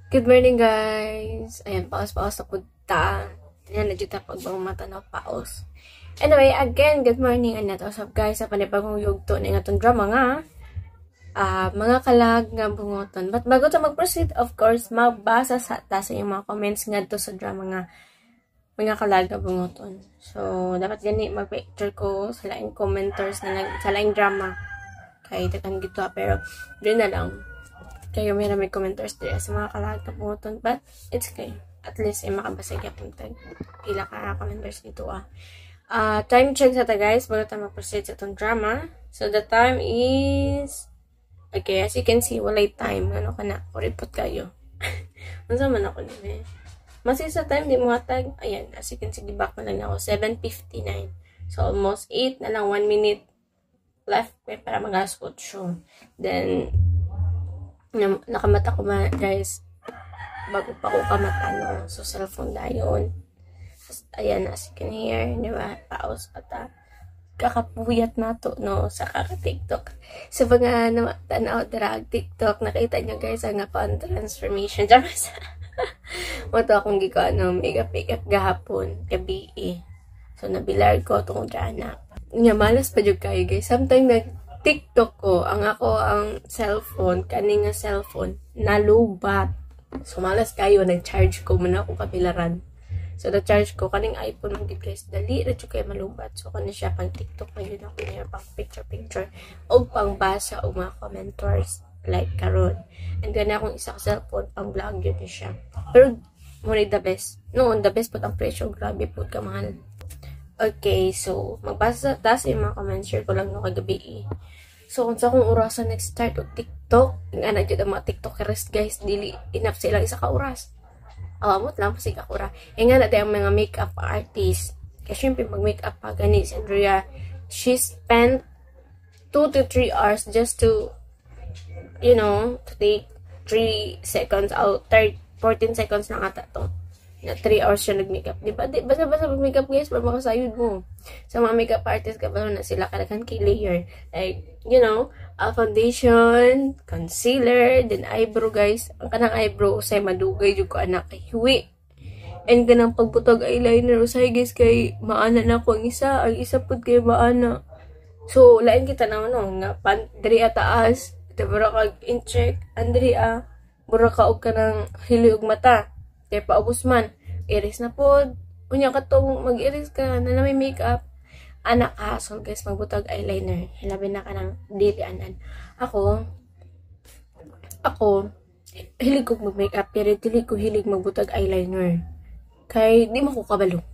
Good morning, guys! Ayan, paos-paos na punta. Ayan, na ta pagbang mata na paos. Anyway, again, good morning and what's up, guys, sa panibagong yugto na atong drama nga Mga Kalag nga Bungoton. But bago ta mag-proceed, of course, magbasa sa ta sa inyong mga comments ngadto sa drama nga Mga Kalag nga Bungoton. So, dapat gani mag-picture ko sa laing commenters na lang, sa laing drama. Kay daghan gito, pero di na lang. Kayo may may commenters diri sa Mga Kalag nga Bungoton. But, it's okay. At least, ay makabasa gyapon tag pila ka commenters dito ah. Time check sa ta, guys, bago ta mag-proceed sa itong drama. So, the time is... Okay, as you can see, walay time. Ano ka na? Kuripot kayo. Unsa man ako nila eh. Masi sa time, di mo hatag. Ayan, as you can see, back na lang ako. 7:59. So, almost 8 na lang. 1 minute left eh, para mag-alas 8. Then, nakamata ko ma, guys. Bago pa ko kamata, no? So, cellphone dayon. Ayan, as you can hear, di ba? Paos ata. Kakapuyat na to, no? Sa kaka-TikTok. Sa mga tanaw drag TikTok, nakita nyo, guys, ang ako transformation. Charas. Mao to akong giko, ano, makeup, makeup gahapon, gabi eh. So, nabilar ko itong drana. Nga, malas pa jud kayo, guys. Sometimes, nag TikTok ko, ang ako ang cellphone, kani nga cellphone, nalubat. So, malas kayo, nag-charge ko, muna ako kapilaran. So, na-charge ko, kaning iPhone man gid, guys, dali ra jud kayo malubat. So, kani siya, pang TikTok man yun ako niya, pang picture-picture, o pang basa o mga commenters, like karon. And then, akong isa ka cellphone, pang vlog yun siya. Pero, muna the best. No, the best po ang presyo. Grabe po kamahal. Okay, so, magbasa ta sa mga comments, share ko lang no kagabi eh. So, kung sa akong orasan nag-start og TikTok, nga na jud ang mga TikTokers, guys, dili enough sa ilang isa ka oras. Awamot lang pasig ako ra. E nga na ang mga makeup artist. Kasi syempre mag-makeup pa gani si Andrea. She spent 2 to 3 hours just to take 3 seconds out, 3, 14 seconds lang ata to. Na 3 hours siya nag-makeup. Di ba? Di, basta-basta mag-makeup, guys, para makasayod mo. Sa mga makeup artist, kabalo na sila kadaghan kay layer. Like, foundation, concealer, then eyebrow, guys. Ang kanang eyebrow, usay madugay jud ko anak kay huwi. And kanang pagbutag eyeliner, usay, guys, kay maana na ko ang isa, ang isa pud kay maana. So, lain kita na ano, nga pan, diri taas, bura kag in-check, andri ah, mura ka og kanang hili og mata. Kay paubos man, iris na pod. Unya katong mag-iris ka na may makeup. Anak ka, so guys, magbutag eyeliner. Hilabi na ka ng dili anan. Ako, hilig ko mag-makeup, pero dili ko hilig magbutag eyeliner. Kay, di mo ko kabalo.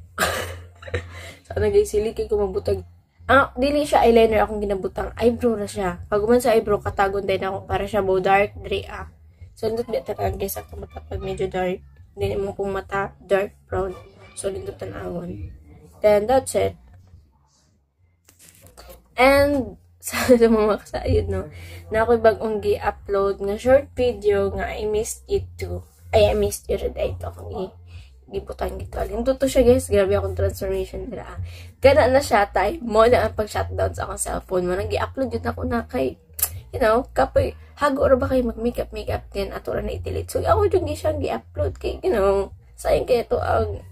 Sana, guys, hilig kay ko magbutag. Ah, dili siya eyeliner akong ginabutang. Eyebrow na siya. Pag man sa eyebrow, katagon din ako para siya bo dark, diri ah. So, nindot biya talaga, guys, ako mata pag medyo dark. Hindi mo kong mata, dark brown. So, nindot tanawon. Then, that's it. And, sa mga kasayod, no, na ako'y bagong gi-upload nga short video nga "I Missed You Too." Ay, "I Missed You Red" ito akong gibutan gito. Alin to siya, guys. Grabe akong transformation dira. Kana na siya tay. Mo na ang pag-shutdown sa akong cellphone mo. Nang gi-upload yun ako na kay kapoy, hago ra ba kayo mag-makeup makeup din ato ra na i-delete. So ako jud siyang gi-upload kay sayang kay ito ang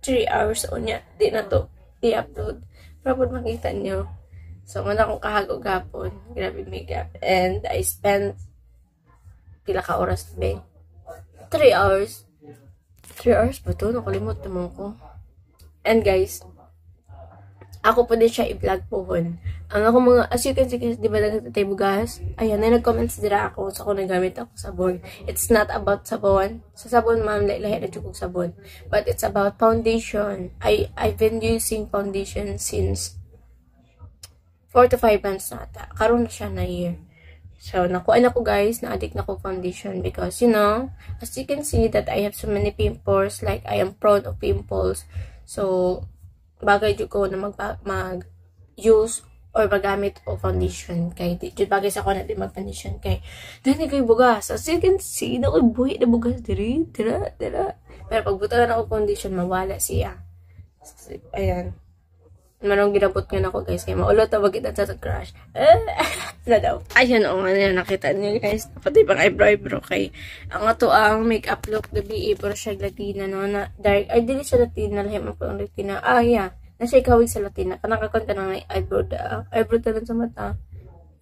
3 hours unya di na to i-upload. Para po makita nyo. So, man akong kahago gapon. Grabe makeup. And I spent pila ka oras ba? 3 hours. 3 hours ba to? Nakalimot naman ko. And guys, ako po din siya i-vlog pohon. Ang ako mga, as you can see, guys, di ba nagtatay bugas? Ayan, na nag-comments dira ako sa kung nagamit ako sabon. It's not about sabon. Sa sabon, ma'am, lahi na jud sabon. But it's about foundation. I've been using foundation since 4 to 5 months na ata. Karon na siya na year. So, nakuha na ko, guys, na-addict na ko foundation because, as you can see that I have so many pimples, like I am prone of pimples. So, bagay jud ko na mag use or magamit o foundation kay di jud bagay sa ako na di mag foundation kay dili kay bugas. As you can see na koy buhi na bugas diri dira dira, pero pag butangan ako foundation, mawala siya. Ayan. Manong ginabot nga nako guys kay maulot na kita sa crush. Na daw. Ayun o nga na nakita niyo guys. Pati pang eyebrow eyebrow kay ang ato ang makeup look the BE pero siya Latina no na dark. Ay dili siya Latina, lahi man po ang Latina. Ah yeah. Na siya ikawig sa Latina. Kanang kakon kanang eyebrow da. Eyebrow talan sa mata.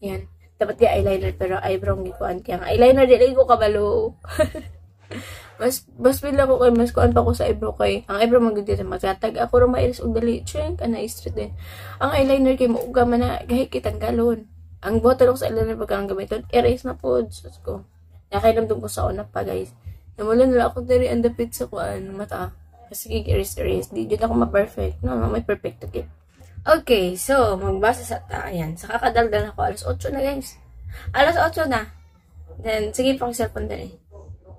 Yan. Dapat di eyeliner pero eyebrow gikuan kaya ang eyeliner dili ko kabalo. Mas feel ako kay mas kuan pa ko sa eyebrow kay ang eyebrow man gud sa matatag ako ra mairis og dali chink ana straight din. Ang eyeliner kay muuga man na gahi kitang galon. Ang buhat ko sa eyeliner pag ang gamiton erase na pod sus ko. Nakailamdom ko sa una pa guys. Namula na ako diri ang dapit sa kuan mata. Kasi erase erase di jud ako ma-perfect. No, may perfect to keep. Okay, so magbasa sa ta ayan. Sa kakadaldal ako alas 8 na guys. Alas 8 na. Then sige pa ko cellphone dali.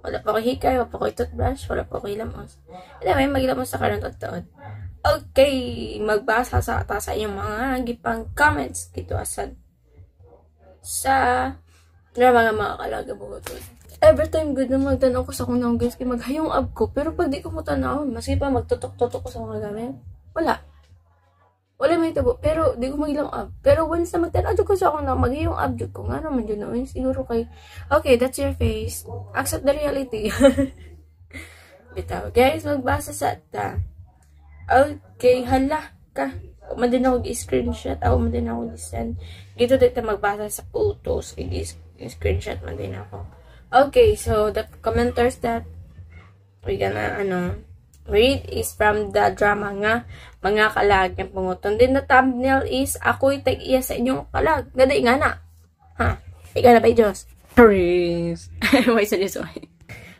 Wala pa ko hikay, wala pa ko toothbrush, wala pa ko hilamos. Anyway, maghilamos sa karon taod. Okay, magbasa sa ta sa inyong mga gipang comments dito asad sa drama nga mga kalaga bugoton. Every time good na magtanaw ko sa akong naong guys, kay maghayong ab ko, pero pag di ko motanaw, maski pa magtutok-tutok ko sa mga gamit, wala. Wala may tabo, pero di ko magilang ab. Pero once na magtanaw ko sa akong naong, maghayong ab jud ko. Nga naman jud noon, siguro kay, okay, that's your face. Accept the reality. Bitaw, guys, magbasa sa ta. Okay, hala ka. Man din ako i-screenshot. Ako man din ako i-send. Dito dito magbasa sa photos. I-screenshot man din ako. Okay, so the commenters that we gonna, read is from the drama nga mga kalag ng punguton. Then the thumbnail is ako'y tag-iya sa inyong kalag. Gaday nga na. Ha? Ikaw na ba, Diyos? Please. May seryoso.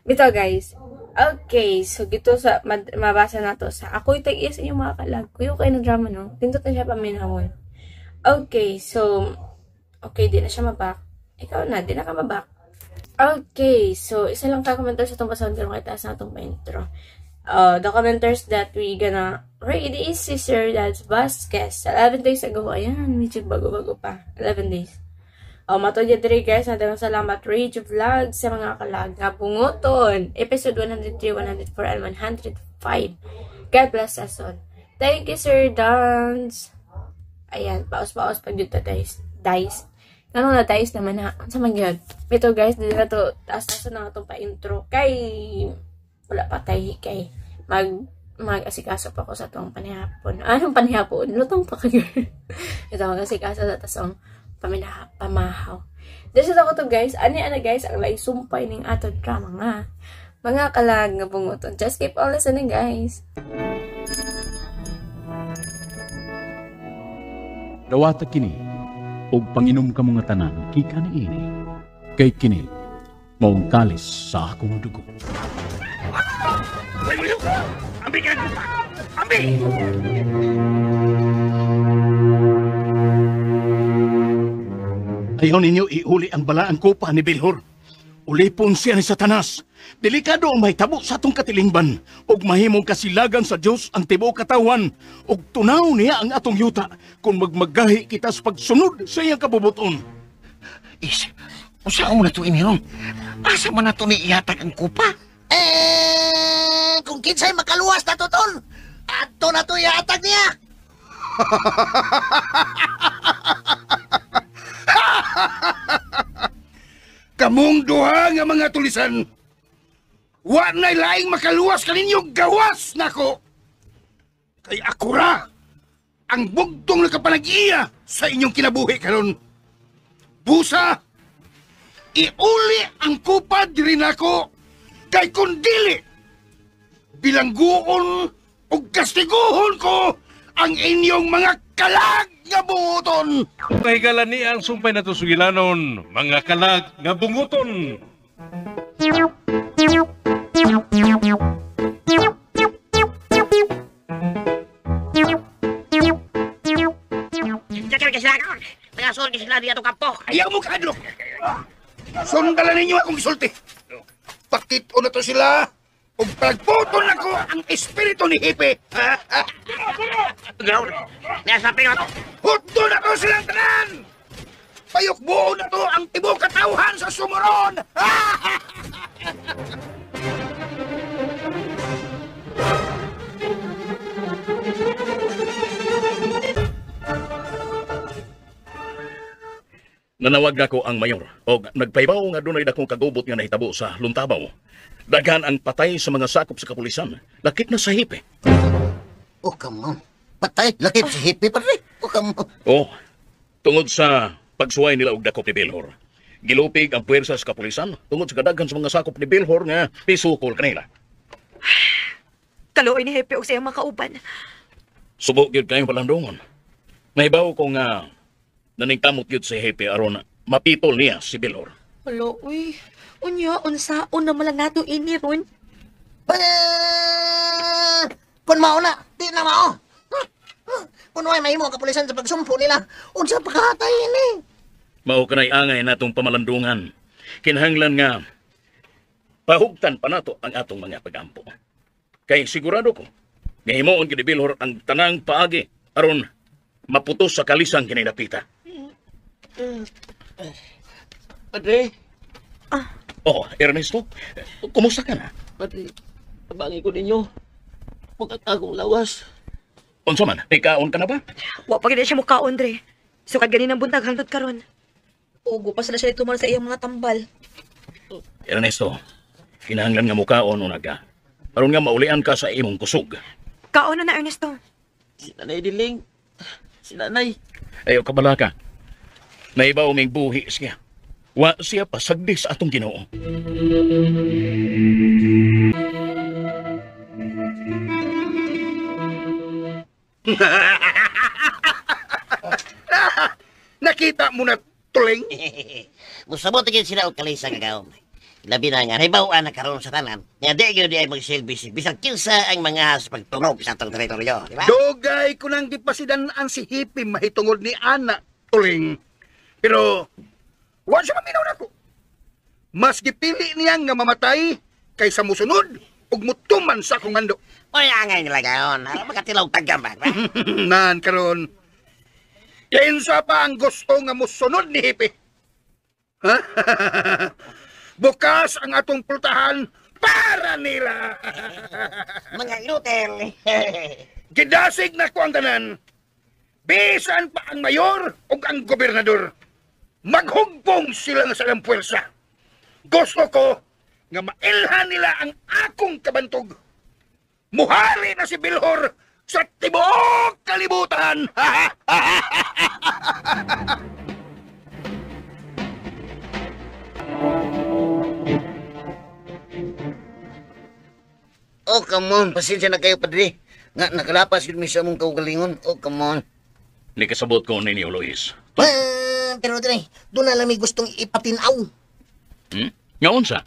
Bitaw, guys. Okay, so gito sa mabasa na to sa ako'y tag-iya sa inyong mga kalag. Kuyo kayo ng drama, no? Pindot na siya paminawon. Okay, so okay, di na siya mabak. Ikaw na, di na ka mabak. Okay, so isa lang ka commenter sa itong basahan pero kahit taas na itong pa-intro. The commenters that we gonna read is Sister That's Vasquez. 11 days ago. Ayan, medyo bago-bago pa. 11 days. Oh, matod ya diri guys. Daghang salamat Rage Vlog sa mga kalag nga bunguton. Episode 103, 104, and 105. God bless us all. Thank you, Sir Dance. Ayan, paus-paus pag dito guys. Dice. Ano na dice naman ha? Sa man yun? Ito guys, dito na to. Taas-taas na itong pa-intro. Kay wala pa tayo kay mag-asikaso pa ko sa itong panihapon. Anong panihapon? Lutong pa kayo. Ito, mag-asikaso sa tasong pamahaw. This is ako to guys. Ani-ana guys, ang laisumpay ning ato drama nga. Mga kalag nga bunguton. Just keep on listening guys. Dawata kini, og panginom ka mga tanan, kika ni ini. Kay kini, maong kalis sa akong dugo. Ambi ka! Ambi! Ayaw ninyo iuli ang balaang kopa ni Bilhor. Ulipon siya ni Satanas. Delikado ang mahitabo sa atong katilingban. Ug mahimong kasilagan sa Dios ang tibuok katawan. Ug tunaw niya ang atong yuta kung magmagahi kita sa pagsunod sa iyang kabubuton. Is, unsaon na to iniron? Asa man na to ni ihatag ang kupa? Eh, kung kinsay makaluwas na to, tol, adto na to ihatag niya. Kamong duha nga mga tulisan, wa na'y laing makaluwas kaninyo gawas nako. Kay ako ra ang bugtong nakapanag-iya sa inyong kinabuhi karon. Busa, iuli ang kupa diri nako. Kay kundili, bilangguon o kastiguhon ko ang inyong mga kalag nga bunguton. Kahigala ni ang sumpay na sugilanon, mga kalag nga bunguton. Ayaw mo kaadlok. Sundalan ninyo akong gisulti. Pakit-o na to sila. Ug pagputon nako ang espiritu ni Hipe. Hutdo na to silang tanan. Payukbuo na to ang tibuok katawhan sa sumuron. Nanawag nako ang mayor og nagpahibaw nga dunay dakong kagubot nga nahitabo sa Luntabaw. Daghan ang patay sa mga sakop sa kapulisan. Lakip na sa hipe. Oh, come on. Patay, lakip sa hippie, padre. Oh, come on. Oh, tungod sa pagsuway nila og dakop ni Bilhor. Gilupig ang puwersa sa kapulisan tungod sa kadaghan sa mga sakop ni Bilhor nga pisukol kanila. Kaluoy ni Hepe og sa iyang mga kauban. Subo gyud kayong palandungon. Nahibaw ko nga naningkamot gyud si Hepe aron mapitol niya si Bilhor. Hala, uy. Unya, unsaon na malang nato ini ron. Ah, kung mao na, di na mao. Kung may mahimo ang kapulisan sa pagsumpo nila, unsa pagkahatay ini? Mao kanay angay natong pamalandungan. Kinahanglan nga pahugtan pa nato ang atong mga pagampo. Kay sigurado ko nga himuon gyud ni Bilhor ang tanang paagi aron maputos sa kalisang kini dapita. Padre, Oh, Ernesto, kumusta ka na? padre, tabangi ko ninyo. Bukat akong lawas. Unsa man, ikaon ka na ba? Wa pa gid siya mukaon dre. Sukad ganin ang buntag hangtod karon. Ugo pa sila siya ituman sa iyang mga tambal. Ernesto, kinahanglan nga mukaon una ka. Aron nga maulian ka sa imong kusog. Kaon na na Ernesto. Si Nanay Diling. Si Nanay. Ayo kabala ka. Naibaw ming buhi siya. Wa siya pasagdi sa atong Ginoo. Nakita mo na, tuling? Musabot gyud sila og kalisa nga gawom. Labi na nga nahibaw-an na karon sa tanan. Nga di gyud ay magsilbi bisag kinsa ang mga sa pagtunog sa atong teritoryo, di ba? Dugay ko nang gipasidan-an si Hippie mahitungod ni Ana, tuling. Pero, wa siya maminaw nako. Mas gipili niya nga mamatay kaysa musunod ug mutuman sa akong mando. Oy, angay nila gaon. Ara makatilaw tagam ba? Nan karon. Kinsa pa ang gusto nga musunod ni Hippie? Ha? Bukas ang atong pultahan para nila. Mga inutil. Gidasig na ko ang tanan. Bisan pa ang mayor ug ang gobernador. Maghugpong sila nga sa ilang puwersa. Gusto ko nga mailhan nila ang akong kabantog. Muhari na si Bilhor sa tibuok kalibutan. Oh, come on. Pasensya na kayo, padre. Nga, nakalapas yun mi sa among kaugalingon. Oh, come on. Nikasabot ko ninyo, Luis. Pero dre, doon na lang may gustong ipatinaw. Nga unsa?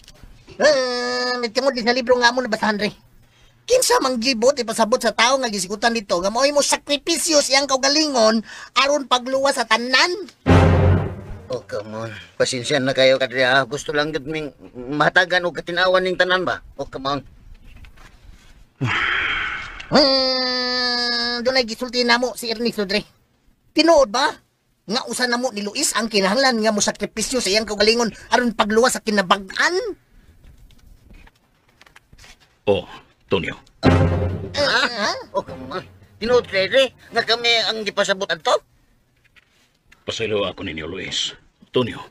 Tungod sa libro nga mo nabasahan, dre. Kinsa mang gibot ipasabot sa tao nga gisigutan dito nga mao'y mo sakripisyo siyang kaugalingon aron pagluwas sa tanan. Oh, come on. Pasensya na kayo, kadre. Ha? Gusto lang gud ming matagan og katinawan ning tanan ba? Oh, come on. Doon ay gisulti na mo si Ernesto, dre. Tinuod ba? Nga usa na mo ni Luis ang kinahanglan nga mo sakripisyo sa iyang kaugalingon aron pagluwas sa kinabag-an? Oh, Tonyo. Oh, come on. Tinuod, dre, nga kami ang gipasabot adto? Pasaylo ako ninyo, Luis. Tonyo,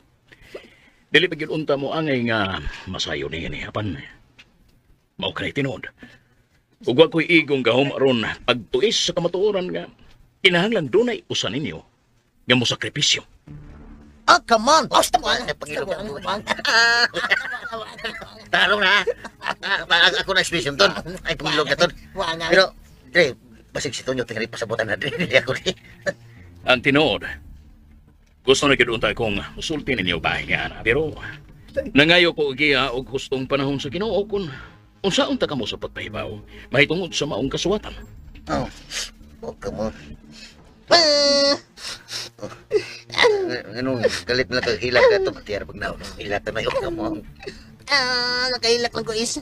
dili pa gyud unta mo angay nga masayo niini apan mao kanay tinuod. Ug wa ko'y igong gahom aron pagtuis sa kamatuoran nga kinahanglan dunay usa ninyo nga mosakripisyo. Oh, come on. Basta mo. Tarong na. Ako na expression ton. Ay, pangilog na ton. Pero, dre, basig si Tonyo tingali pasabutan na dre. Hindi ako dre. Ang tinuod, gusto na gyud unta kong musulti ninyo bahin nga ana, pero nangayo ko giya og hustong panahon sa Ginoo kun unsaon ta kamo sa pagpahibaw mahitungod sa maong kasuwatan. Oh, oh, come on. Anong galit na kag hilak na ito, matiyar pag naon. Hilak na oh, come on. Nakahilak lang ko is.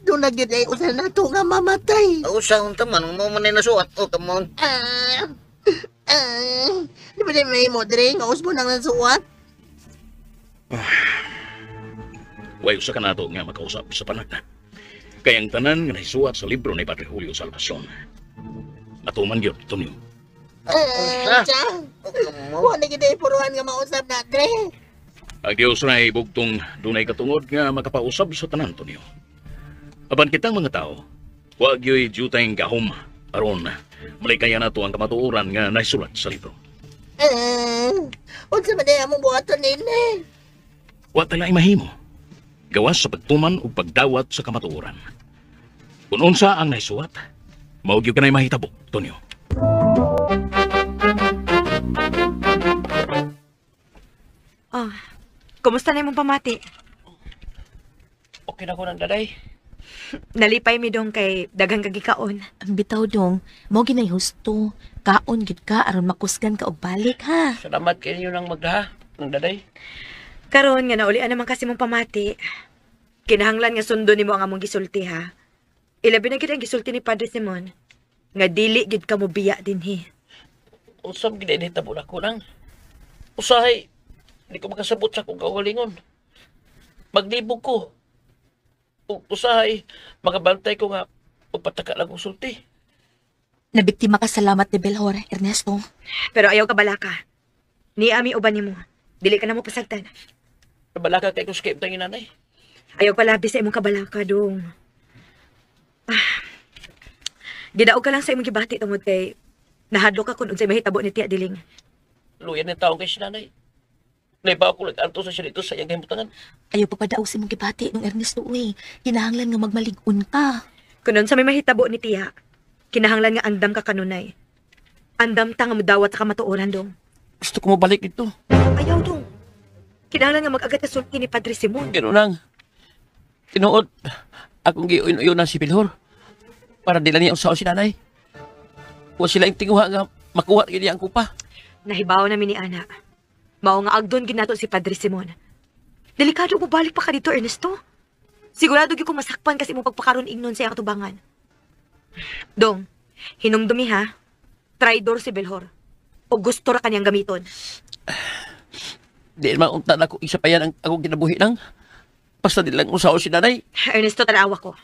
Doon na gyud ay usa na to nga mamatay. Usa unta man, mo man na nasuat. Oh, come on. Di ba di may mo dre nga usbo nang nasuat? Way usa ka nato nga makausap sa panagna. Kay ang tanan nga nahisuwat sa libro ni Padre Julio Salvacion. Matuman gyud Tonyo. Unsa? Wala gid ay puruan nga mausab na, Dre. Ang Dios na bugtong dunay katungod nga makapausab sa tanan, Tonyo. Apan kitang mga tao, wag yo'y jutay gahom aron malikaya nato ang kamatuoran nga naisulat sa libro. Unsa man day among buhaton nini? Wa ta laing mahimo. Gawas sa pagtuman ug pagdawat sa kamatuoran. Kung unsa ang naisuwat, mao gyud kanay mahitabo, Tonyo. Oh, kumusta na imong pamati? Okay na ko ng daday. Nalipay mi dong kay daghang kagikaon. Ang bitaw dong, mo ginay husto. Kaon gid ka aron makusgan ka og balik ha. Salamat kay ninyo nang magdaha ng daday. Karon nga naulian naman kasi mong pamati. Kinahanglan nga sundon nimo ang among gisulti ha. Ilabi na gid ang gisulti ni Padre Simon nga dili gid ka mo biya dinhi. Usam gid ini tabo nako nang. Usahay di ko makasabot sa akong kaugalingon. Maglibog ko. Usahay makabantay ko nga pagpataka lang kong sulti. Nabiktima ka salamat ni Belhor, Ernesto. Pero ayaw ka balaka. Ni ami uban nimo. Dili ka na mo pasagtan. Balaka kay ko sa kaibtang inanay. Ayaw palabi sa imong kabalaka dong. Gidaog ka lang sa imong gibati tungod kay nahadlok ka kung unsay mahitabo ni Tia Diling. Luyan ni taong kay si nanay. Naiba ako nag-anto sa siya dito sa iyang kahimutangan. Ayaw pagpadaog sa imong gibati nung Ernesto uy. Kinahanglan nga magmalig-on ka. Kung unsa may mahitabo ni Tia, kinahanglan nga andam ka kanunay. Andam ta nga mudawat sa kamatuoran dong. Gusto ko mabalik dito. Ayaw dong. Kinahanglan nga mag-agat na sulti ni Padre Simon. Ganun lang. Tinuod, akong giuyon-uyon na si Bilhor. Para di lang niya usaw si nanay. Wa sila yung tinguha nga makuha gini ang kupa. Nahibaw na mi ni Ana. Mao nga agdon ginato si Padre Simon. Delikado mo balik pa ka dito, Ernesto. Sigurado gyud ko masakpan kasi imong pagpakaron ingnon sa iyang katubangan. Dong, hinumdumi ha. Traidor si Belhor. O gusto ra kaniyang gamiton. Di man unta na ko isa pa yan ang akong kinabuhi lang. Basta di lang usaw si nanay. Ernesto, tanawa ko.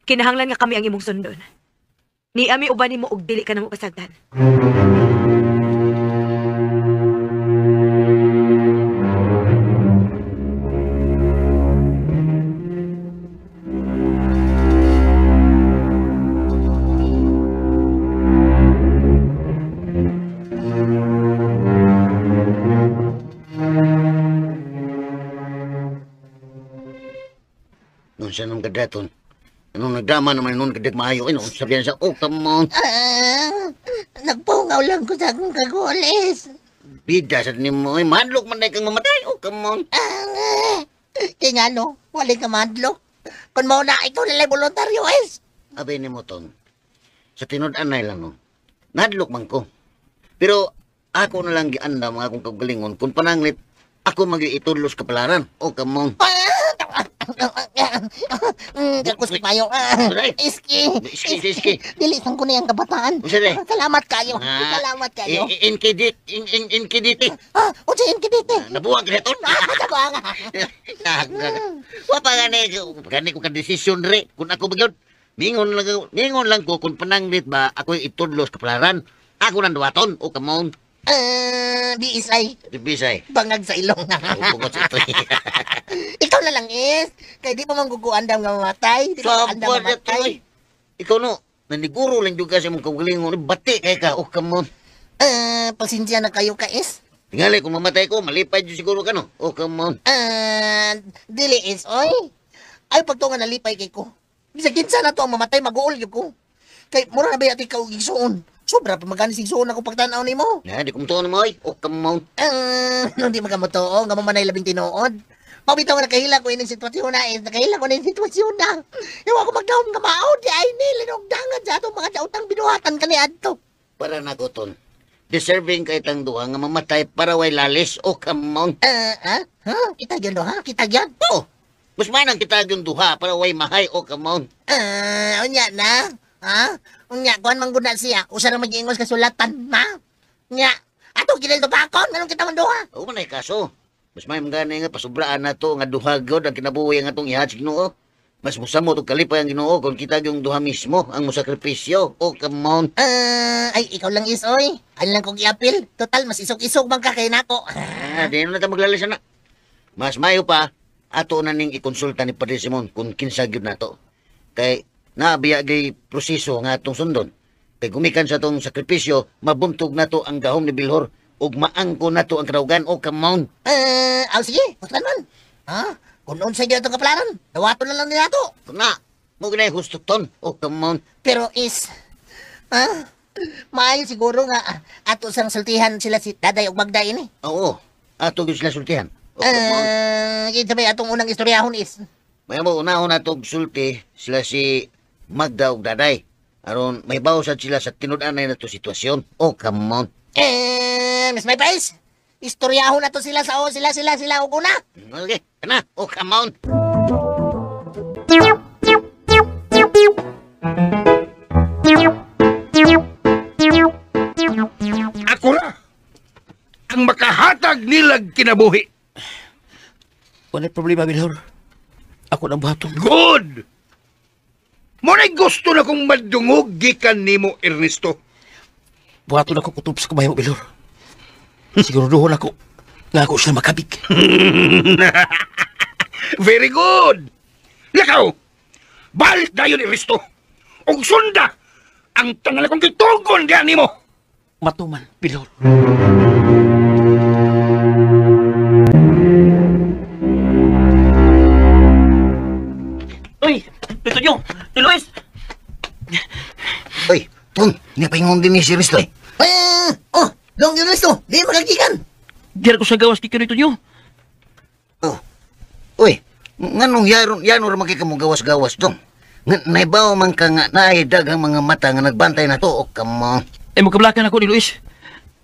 Kinahanglan nga kami ang imong sundon. Ni ami uban nimo og dili ka na mo pasagdan. Noon siya nung kadaton. Anong nagdama naman noon kadag maayo. Ay, noon sabihan siya, oh, come on. Nagpungaw lang ko sa akong kagulis. Bida sa nimo, ay, madlok man na kang mamatay. Oh, come on. Kaya nga, no, wala ka madlok. Kung mauna, ikaw nalay voluntaryo, es. Abi ni mo, Ton. Sa tinud-anay lang, no. Nadlok man ko. Pero ako na lang giandam ang akong kagalingon. Kung pananglit, ako mag-iitudlos kapalaran. Oh, come on. Kakos kayo. Iski. Iski, iski. Dilisan ko na yung kabataan. Salamat kayo. Salamat kayo. NKDT. Unsa NKDT? Nabuwag na ito. Wa pa gani ko ka desisyon re. Kung ako magyod, mingon lang ko kung pananglit ba ako itudlos kapalaran. Ako nang duwaton. O come on. BSI. BSI. Bangag sa ilong. Bungod sa ito. Ikaw na lang is. Kaya di pa mangguguandam nga mamatay. Di pa andam mamatay. Ikaw no, naniguro lang juga sa mong kagalingon. Bati kay ka. Oh, come on. Pasensya na kayo ka is. Tingali, kung mamatay ko, malipay dyan siguro ka no. Oh, come on. Dili is, oy. Ay, pagto nga nalipay kay ko. Bisa kinsa na to ang mamatay, mag-uol yun ko. Kay, mura na ba yati ka og igsuon? Sobra pa magani sigsuon ako pagtanaw nimo. Na, di ko mutuon mo, oy. Oh, come on. No, di makamutuo. Nga mo manay labing tinuod. Mabitaw nga nakahila ko ining sitwasyon na eh. Nakahila ko na yung sitwasyon na. Iwa ko magdaom nga mao. Di ay ni, linugdangan sa atong mga dautang binuhatan kani adto. Para na ko, Ton. Deserving kay tang duha nga mamatay para way lalis. Oh, come on. Ha? Ha? Kita gyud ha? Kita gyud? Oo. Mas manang kita gyud duha para way mahay. Oh, come on. Unya na. Ha? Unya, kuan man gud na siya. Usa ra mag-iingos kasulatan, ha? Nya, ato ginil to pakon, nganong kita man duha? Oo man ay kaso. Mas may mga nga pasubraan na to nga duha gyud ang kinabuhi nga atong ihatag Ginoo. Mas musamot og kalipay ang Ginoo kung kita yung duha mismo ang mosakripisyo. Oh, come on. Ay, ikaw lang is, oy. Ano lang kong iapil? Total, mas isog-isog man ka kay nako. Di na ta maglalis na. Mas mayo pa, ato na ning ikonsulta ni Padre Simon kung kinsa gyud nato. Kay naabiya gay proseso nga atong sundon. Kay gumikan sa atong sakripisyo, mabuntog nato ang gahom ni Bilhor ug maangko nato ang kadaugan. Oh, come on. Sige, kuslan man. Ha? Kung unsa gyud atong kaplaran, dawaton na lang ni nato. Na, mo ginay husto ton. Oh, come on. Pero is, ha? Maayo siguro nga ato sang sultihan sila si Daday ug Magday ini. Oo, ato gyud sila sultihan. Oh, come on. Kinsa may atong unang istoryahon is? Maya mo unahon atong sulti sila si Magda ug Daday. Aron may bawsad sila sa tinud-anay nato sitwasyon. Oh, come on. Miss May Pais, istoryahon nato sila sa o sila sila sila ug una. Okay, kana. Oh, come on. Ako ra ang makahatag nilag kinabuhi. Wala problema, Bilhor. Ako nang buhaton. Good! Muna'y gusto na kong madungog gikan nimo, Ernesto. Buhaton ako kutob sa kumayo, Bilhor. Siguraduhon ako nga ako sila makabig. Very good! Lakaw! Balik dayon, Ernesto! Og sunda! Ang tanan akong gitugon diyan nimo! Matuman, Bilhor. Uy! Dito nyo! Ni Luis! Uy, Tong! Nipaingon din ni si Ernesto eh. Oh! Dong Ernesto! Di makagikan! Diyan ko sa gawas gikan nito nyo. Oh. Uy, nganong yano ra magkika mo gawas-gawas dong? Naibaw man ka nga naay daghang mga mata nga nagbantay na to. Oh, come on. Eh, magkablakan ako ni Luis.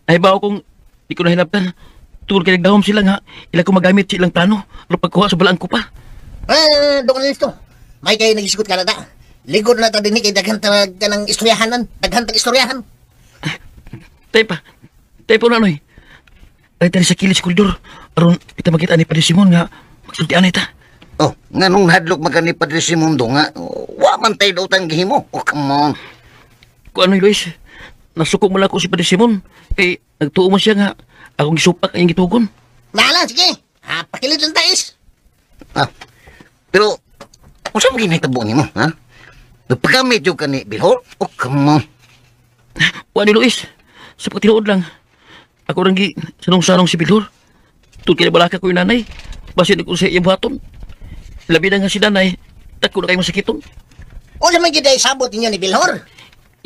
Naibaw kong di ko nahinabtan. Tungod kay nagdahom sila nga, ila ko magamit sa ilang plano. Pero pagkuha sa balaan ko pa. Dong Ernesto, may kayo nag-isikot ka na ta. Ligod na ta din kay daghan ta ng istoryahanan. Daghan tag istoryahan. Tayo pa. Tayo pa na, noy. Tayo tayo sa kilis koridor. Aron, kita makita ni Padre Simon nga magsultian na ita. Oh, nganong hadlok man ka ni Padre Simon do nga, wa man tayo daw tang gihimo. Oh, come on. Kung ano, Luis, nasuko mo lang ako si Padre Simon. Kay nagtuo mo siya nga akong gisupak ang gitugon. Naala, sige. Ha, pakilit lang tais. Ah, pero, kung saan mo ginahitabo nimo, ha? Nagpagamit yung ka ni Bilhor? Oh, come on. Wa ni Luis, sa pagtinuod lang. Ako rang gi sanong-sanong si Bilhor. Tungkol kay balaka ko yung nanay. Basin ko sa iyang buhaton. Labi na nga si nanay, dako na kayo masakiton. O sa may giday sabot ninyo ni Bilhor?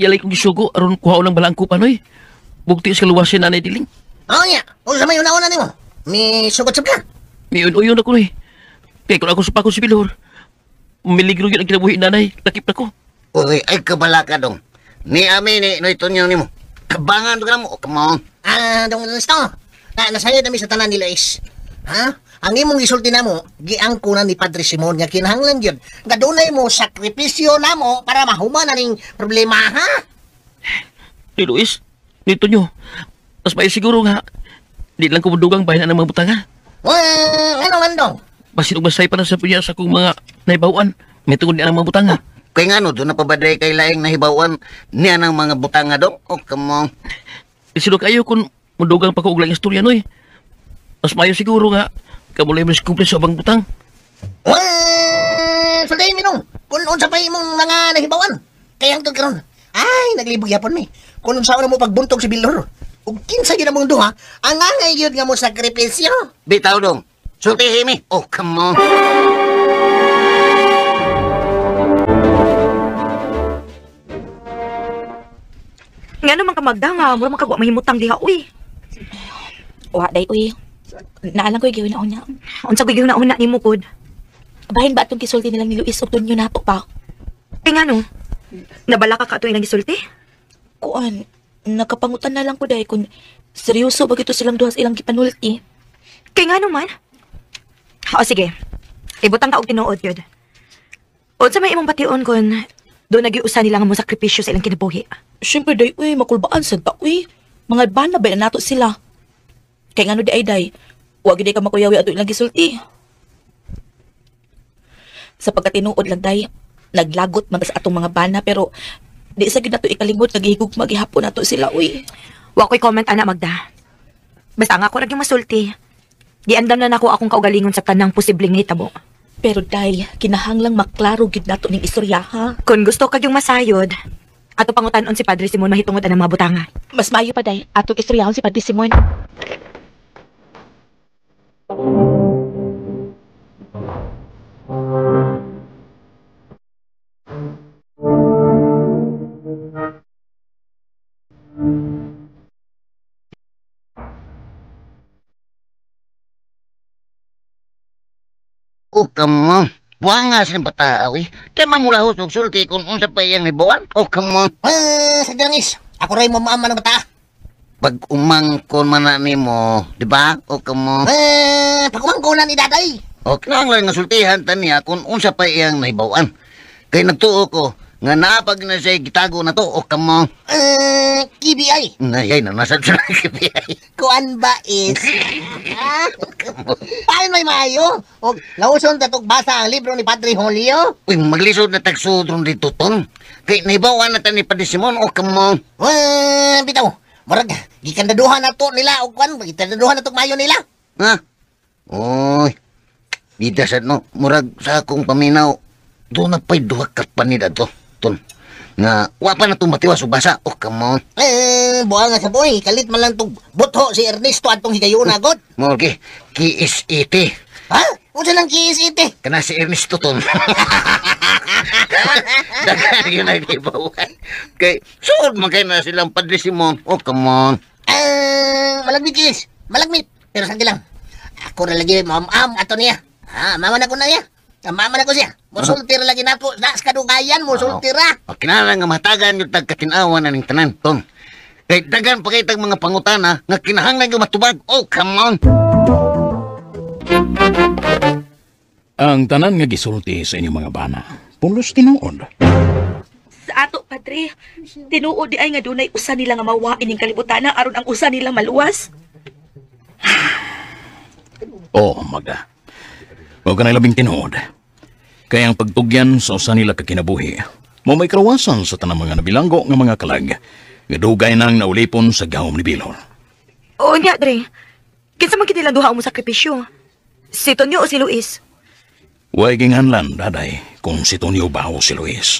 Yalay kong gisugo, aron kuha ng balang ko panoy. Bugti sa kaluwasin nanay diling. Oo niya, o sa may una-una nimo. May sugot sab ka. May uyon ako noy. Kaya kung ako sa pako si Bilhor, miligro yun ang kinabuhi nanay, lakip na ko. Uy, ay kabalaka dong. Ni ami ni Noy Tonyo nimo. Kabangan ka na mo. Oh, come on. Ah, dong Ernesto. Nasayod nami sa tanan ni Luis. Ha? Ang imong gisulti namo, giangko na ni Padre Simon nga kinahanglan gyud nga dunay mo sakripisyo namo para mahuman na ning problema, ha? Ni Luis, ni Tonyo. Mas may siguro nga di lang ko mudugang bahin ang mga butangan. Well, ano man dong? Basin og basay pa na sa punya sa akong mga naibawan. May tungod niya ang mga butanga. Kay ngano doon na pabaday kay laing nahibawan niya ng mga butanga dong. Oh, come on. Sino kayo kung mudugang pa ko og laing istorya noy. Mas mayo siguro nga kamulay mo sa sa ubang butang. Well, sultahin mi nung kung unsa pa imong mga nahibawan. Kay hangtod karon, ay naglibog yapon mi. Kung unsa na mo pagbuntog si Bilhor. Ug kinsa gyud among duha, ang angay gyud nga mo sakripisyo. Bitaw dong. Sultihin mi. Oh, come on. Nga naman ka Magda nga, mura man kagwa mahimutang diha, uy. Wa day uy. Naalang ko'y gawin na. Unsa ko'y gihuna nimo pod? Bahin ba atong gisulti nilang ni Luis og Tonyo nato pa? Kay ngano? Nabala ka ato ilang gisulti? Kuan, nakapangutan na lang ko dahil kung seryoso ba gito silang duha sa ilang gipanulti. Kay ngano man? O sige. Ibutang ka og tinuod yun. Unsa may imong bation kun do nagiusa nila nga mo sakripisyo sa ilang kinabuhi? Siyempre day uy, makulbaan sad ta uy. Mga bana ba na nato sila? Kay ngano di ay day, wa gid ka makuyawi ato ilang gisulti. Sa pagkatinuod lang day, naglagot man ta sa atong mga bana pero di sa gyud nato ikalimot nga gihigugma gihapon nato sila uy. Wa ko'y comment ana Magda. Basta nga ako ra gyud masulti. Giandam na nako akong kaugalingon sa tanang posibleng nahitabo. Pero day, kinahanglang maklaro gyud nato ning istorya ha. Kung gusto kag yung masayod, ato pangutan-on si Padre Simon mahitungod anang mga butanga. Mas maayo pa day, atong istoryahon si Padre Simon. O come on. Buanga sa bata, awi. Kaya mamulahos og sulti kung unsa pa iyang nibuan. Oh, come on. Sa drangis, ako rin mo maama ng bata. Pag umangkon man na nimo, di ba? O come on. Pag umangkon na ni daday. O kinahanglan nga sultihan ta niya kung unsa pa iyang nahibaw-an. Kay nagtuo ko nga naapag na siya gitago na to. O come on. KBI. Nayay na nasa siya ng KBI. Kuan ba is? Paano may maayo? O lauson tatog basa ang libro ni Padre Julio? Uy, maglisod na tagsudron dito, ton. Kay nahibawan na ta ni Padre Simon, o come on. Bitaw, murag, gikandaduhan na to nila, o kuan, gikandaduhan na to mayo nila. Ha? Oy, bida sa no, murag sa akong paminaw, doon na pa'y duha ka pa nila to, ton. Nga, wa pa na itong matiwas o basa, o come on. Buha nga sa boy, kalit man lang itong butho si Ernesto atong higayuna, god. Morgi, KSET. Ha? Unsa lang KSET? Kana si Ernesto ton. Daghan yun ang ibawan. Kay, suod man kayo na silang Padre Simon. Oh, come on. Malagmit, Kis. Malagmit. Pero sandi lang. Ako na lagi, mam-am ato niya. Ha, mama na ko na niya. Mama na ko siya. Musulti ra lagi na po. Nas kadugayan, musulti ra. O, kinahanglan nga matagan yung tagkatinawan na ning tanan, ton. Kay dagan pa kay tag mga pangutana nga kinahanglan yung matubag. Oh, come on. Ang tanan nga gisulti sa inyong mga bana, pulos tinuod. Sa ato, Padre, tinuod di ay nga dunay usa nila nga mawa ining kalibutan aron ang usa nila maluwas. Oh, Magda. Huwag ka na labing tinuod. Kaya ang pagtugyan sa usa nila kakinabuhi, mo may karawasan sa tanang mga nabilanggo nga mga kalag, nga dugay nang naulipon sa gahom ni Bilhor. Oo nga, Dre. Kinsa man kinilang duha mo sakripisyo? Si Tonyo o si Luis? Way ginghanlan, daday, kung si Tonyo ba o si Luis.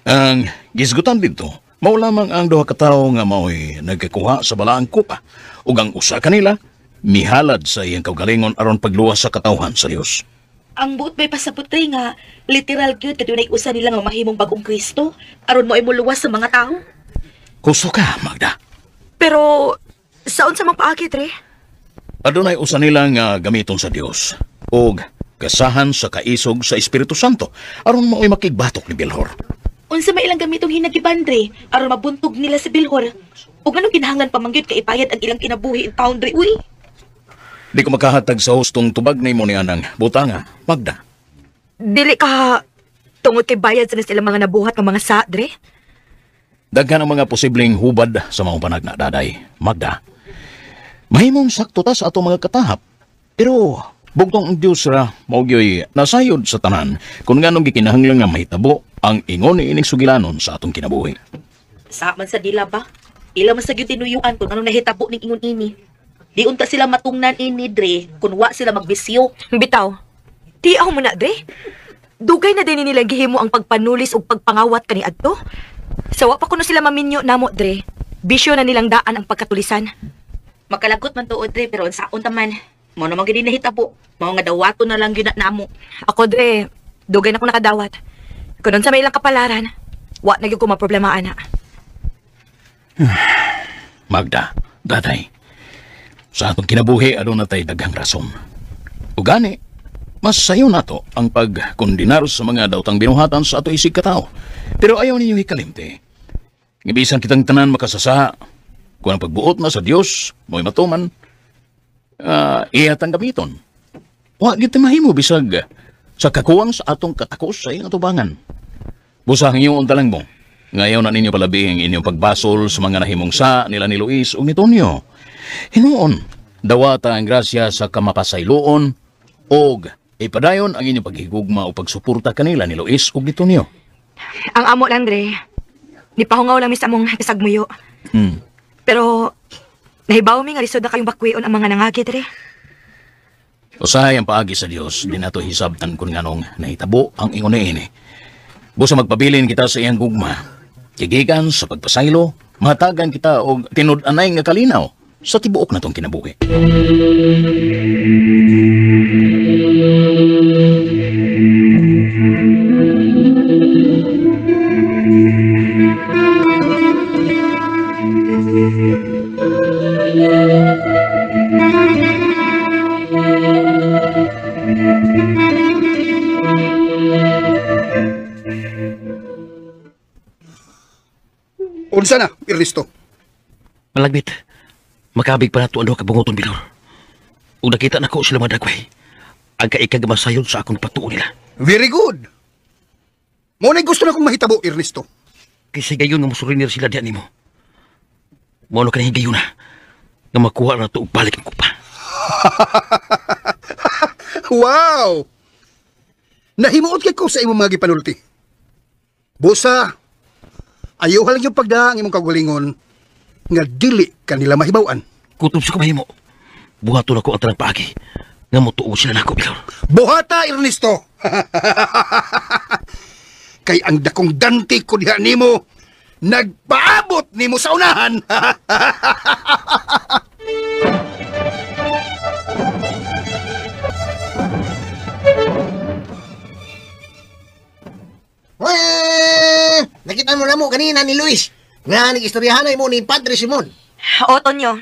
Ang gisgutan dito, mao lamang ang duha ka tawo nga mao'y nagkakuha sa balaang kupa, ug ang usa kanila mihalad sa iyang kaugalingon aron pagluwas sa katawhan sa Dios. Ang buot may pasabot tay nga literal gyud kadunay usa nila nga mahimong bagong Kristo aron mo ay moluwas sa mga tao. Kuso ka, Magda. Pero saon sa mga paagi, Dre? Adunay usa nila nga gamiton sa Dios ug kasahan sa kaisog sa Espiritu Santo aron mao'y makigbatok ni Bilhor. Unsa may ilang gamitong hinagiban, Dre, aron mabuntog nila si Bilhor? Ug anong kinahanglan pa man gyud kay ipayad ang ilang kinabuhi in town, Dre? Uy. Di ko makahatag sa hustong tubag nimo ni anang butanga, Magda. Dili ka tungod kay bayad sa silang mga nabuhat ng mga sa, Dre? Daghan ang mga posibleng hubad sa mga panagna, daday, Magda. Mahimong sakto ta sa atong mga katahap. Pero bugtong ang Dios ra mao gyoy nasayod sa tanan kung nganong gikinahanglan nga mahitabo ang ingon ni ining sugilanon sa atong kinabuhi. Sa man sa dila ba? Ila man sa gyud tinuyuan kung anong nahitabo ning ingon ini. Di unta sila matungnan ini, Dre, kung wa sila magbisyo. Bitaw, di ako muna, Dre. Dugay na din nila gihimo ang pagpanulis ug pagpangawat kani adto. Sa wa pa kuno sila maminyo namo, Dre. Bisyo na nilang daan ang pagkatulisan. Makalagot man tuod, Dre, pero unsaon ta man. Mao naman gyud nahitabo. Mao nga dawaton na lang gyud na namo. Ako, Dre, dugay na ko nakadawat. Kun unsa may ilang kapalaran, wa na gyud ko maproblema ana. Magda, daday. Sa atong kinabuhi, aduna tay daghang rason. Ugani, mas sayo nato ang pagkondinar sa mga daotang binuhatan sa ato isig katao. Pero ayaw ninyo hikalimti. Nga bisan kitang tanan makasasa, kung ang pagbuot na sa Dios, mo'y matuman, iyatang gamiton. Wa gyud mahimo bisag sa kakuwang sa atong katakos sa iyang atubangan. Busa ang iyong untalang mo. Ngayon na ninyo palabi ang inyong pagbasol sa mga nahimong sa nila ni Luis ug ni Tonyo. Hinuon, dawata ang grasya sa kamapasayloon og Ipadayon ang inyong paghigugma o pagsuporta kanila ni Luis ug ni Tonyo. Ang amo lang, Dre. Nipahungaw lang mi sa among kasagmuyo. Pero, nahibaw mi nga lisod na kayong bakwion ang mga nangagi, Dre. Usahay ang paagi sa Dios, di nato hisabtan kung nganong nahitabo ang ingon niini. Busa magpabilin kita sa iyang gugma. Gigikan sa pagpasaylo, mahatagan kita og tinud-anay nga kalinaw sa tibuok natong kinabuhi. Unsa na, Ernesto? Malagbit, makabig pa nato ang duha ka bunguton, Bilor. Ug nakita nako sila mga dagway. Ang kaikag masayon sa akong patuo nila. Very good. Mo na'y gusto na kong mahitabo, Ernesto. Kaysa gayon nga mosurrender sila diyan nimo. Mao na kanang higayon na nga makuha na to og balik ang kupa. Wow! Nahimuot kay ko sa imong mga gipanulti. Busa, ayaw lang yung pagda ang imong kaugalingon nga dili kanila mahibaw-an. Kutob sa kamahimo. Buhaton ako ang tanang paagi nga motuo sila nako, Bilor. Buhata, Ernesto! Kay ang dakong dante ko diha nimo, nagpaabot nimo sa unahan. Wah! Nakita mo na mo kanina ni Luis nga nag-istoryahan mo ni Padre Simon. O, Tonyo.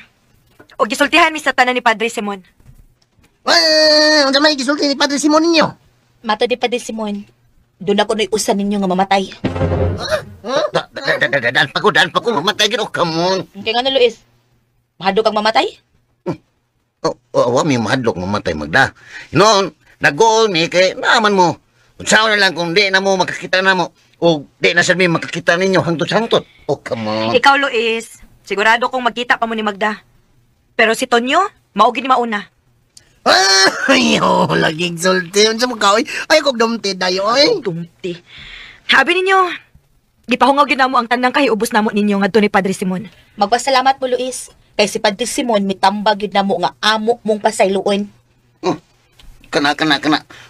O gisultihan mi sa tanan ni Padre Simon. Wah! Unsa may gisulti ni Padre Simon ninyo? Mato di Padre Simon, doon ako na'y usa ninyo nga mamatay. Daan pa ko, mamatay gid. Oh, come on. Kaya nga na, Luis, mahadlok kang mamatay? Oh, wa mi mahadlok mamatay, Magda. Noon, nag-goal mi kay naaman mo. Unsaon na lang kung di na mo makakita na mo o di na sad mi makakita ninyo hangtod-hangtod. Oh, come on. Ikaw, Luis, sigurado kong magkita pa mo ni Magda. Pero si Tonyo, mao gid ni mauna. Ay, oh, laging sulti. Unsa mo ka, oy? Ay, kog dumti dayo, oy. Dumti. Habi ninyo, gipahungaw gyud namo ang tanang kahiubos namo ninyo ngadto ni Padre Simon. Magpasalamat mo, Luis. Kay si Padre Simon mitambag gyud namo nga amo mong pasayloon. Oh, kana.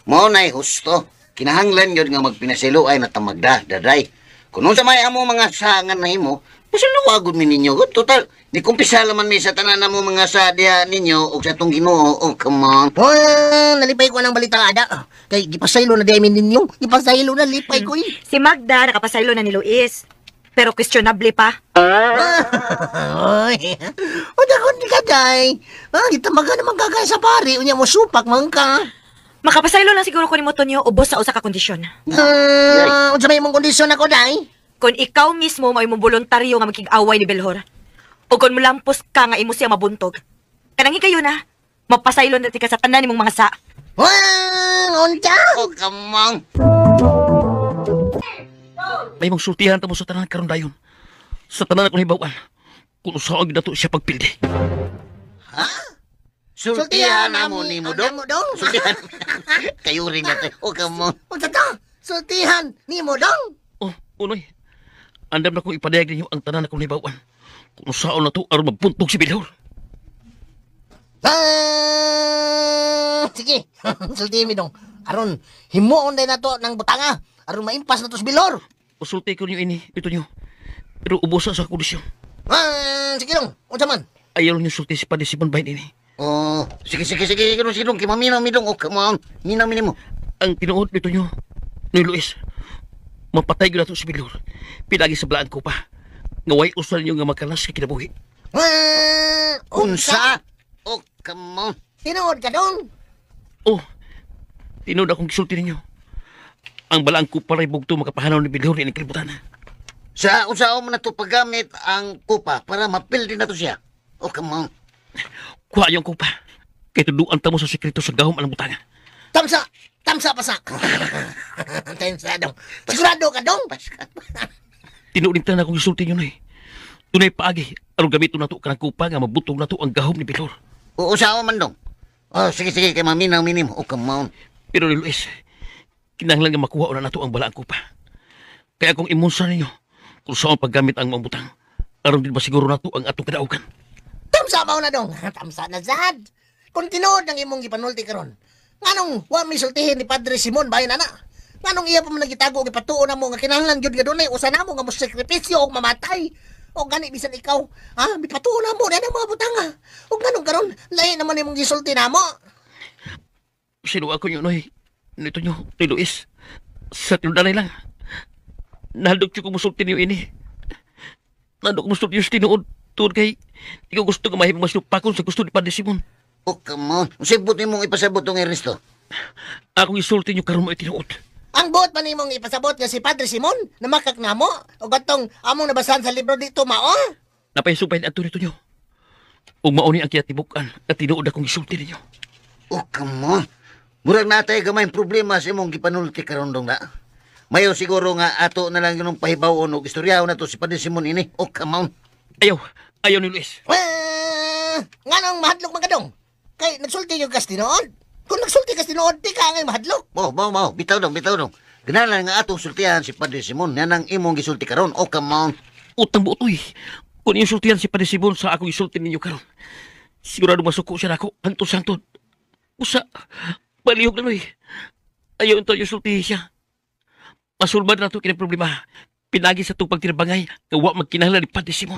Mao nay husto. Kinahanglan gyud nga magpinasaylo ay natamagda, daday. Kung unsa may amo mga sangan nahimo, pasaluwagod mi ninyo. Total, ni kumpisa laman mi sa tanan namo mga sa diha ninyo og sa atong Ginoo. Oh, come on. Oh, nalipay ko ang balita ada. Kay gipasaylo na di min ninyo. Gipasaylo na lipay ko. Si Magda nakapasaylo na ni Luis. Pero questionable pa. Oy. O dakon ka day. Ah, gitamaga naman kagay sa pare. Unya mo supak man ka. Makapasaylo lang siguro ko nimo, Tonyo, ubos sa usa ka kondisyon. Unsa may imong kondisyon ako day? Kung ikaw mismo may imong voluntaryo nga makig-away ni Belhor, o kung mulampos ka nga imo siya mabuntog, kanang higayon na, mapasaylo na ti ka sa tanan nimong mga sa. Wah, unsa? Oh, come on. May mong sultihan ta mo sa tanan karon dayon. Sa tanan akong hibaw-an, kung usaon gyud nato siya pagpildi. Ha? Sultihan amo nimo dong. Sultihan. Kayo rin nato. Oh, come on. Unsa ta? Sultihan nimo dong. Oh, unoy. Andam na kong ipadayag ninyo ang tanan akong hibaw-an. Kung usaon na to aron mabuntog si Bilhor. Sige, sultihin mi dong. Aron himuon day nato ng butanga. Aron maimpas na to si Bilhor. Usulti ko niyo ini, ito niyo. Pero ubusa sa kondisyon. Sige dong, unsa man? Ayaw niyo sulti si Padre Simon bahin ini. Oh, sige. Sige dong, kay maminaw mi dong. Oh, come on. Minaw mi nimo. Ang tinuod nito niyo, ni Luis, mapatay gyud nato si Bilhor. Pinagi sa balaan ko pa. Nga way usal niyo nga makalas kay kinabuhi. Unsa? Oh, come on. Tinuod ka dong? Oh, tinuod akong gisulti ninyo. Ang balaan ko paray bugto makapahanaw ni Bilhor ni kalibutan. Sa unsa mo na to paggamit ang kupa para mapildi na to siya. Oh, come on. Kuha yung kupa. Kay tuduan ta mo sa sekreto sa gahom ang butanga. Tamsa! Tamsa pasak! Tamsa dong. Sigurado ka dong? Tinuod na akong gisulti niyo na eh. Tunay paagi, aron gamiton nato kanang kupa nga mabutong nato ang gahom ni Bilhor. Oo, usawa man dong. Oh, sige, kay maminaw minim. Oh, come on. Pero ni Luis, kinahanglan nga makuha na nato ang balaang kupa. Kaya kung imunsa ninyo kung saan paggamit ang mga butang, aron din ba siguro nato ang atong kadaugan? Tamsa mao na dong. Tamsa na sad. Kung tinuod ang imong gipanulti karon, nganong wa mi sultihin ni Padre Simon bahin ana? Nganong iya pa man nagitago og ipatuo namo nga kinahanglan gyud nga dunay usa namo nga mosakripisyo og mamatay? O gani bisan ikaw, ha, mipatuo namo na ang mga butanga. Og nganong karon lahi naman imong gisulti namo? Sino ako nyo, Noy? Nito nyo, ni Luis. Sa tinundanay lang. Nahaldok ko musulti niyo ini. Nahaldok ko musulti niyo sa tinuod. Tuod kay, di ko gusto nga mahimong masupakon sa gusto ni Padre Simon. Oh, come on. Usibot nimong ipasabot tong Ernesto. Akong isulti niyo karon mo itinuod. Ang buot pa nimong ipasabot nga si Padre Simon namakak namo o gatong among nabasahan sa libro dito mao? Napahisupay ni ato nito nyo. Ug mao ni ang kinatibukan at tinuod akong isulti ninyo. Oh, come on. Murag natay gamay problema sa imong gipanulti karon dong na. Mayo siguro nga ato na lang yung pahibawon og istoryahon nato si Padre Simon ini. Oh, come on. Ayaw, ayaw ni Luis. Nganong mahadlok man kadong? Kay nagsulti yung kas tinuod. Kung nagsulti kas tinuod, di ka ngay mahadlok. Oh, mao mao, bitaw dong, bitaw dong. Ganalan nga atong sultihan si Padre Simon, yan ang imong gisulti karon. Oh, come on. Utang buotoy. Kung iyong sultihan si Padre Simon sa akong isulti ninyo karon, sigurado masuko siya nako hangtod sa hangtod. Usa, palihog na noy. Ayaw ito yung sultihin siya. Masulbad na ito kini problema. Pinagi sa itong pagtinabangay nga wa magkinahanglan ni Padre Simon.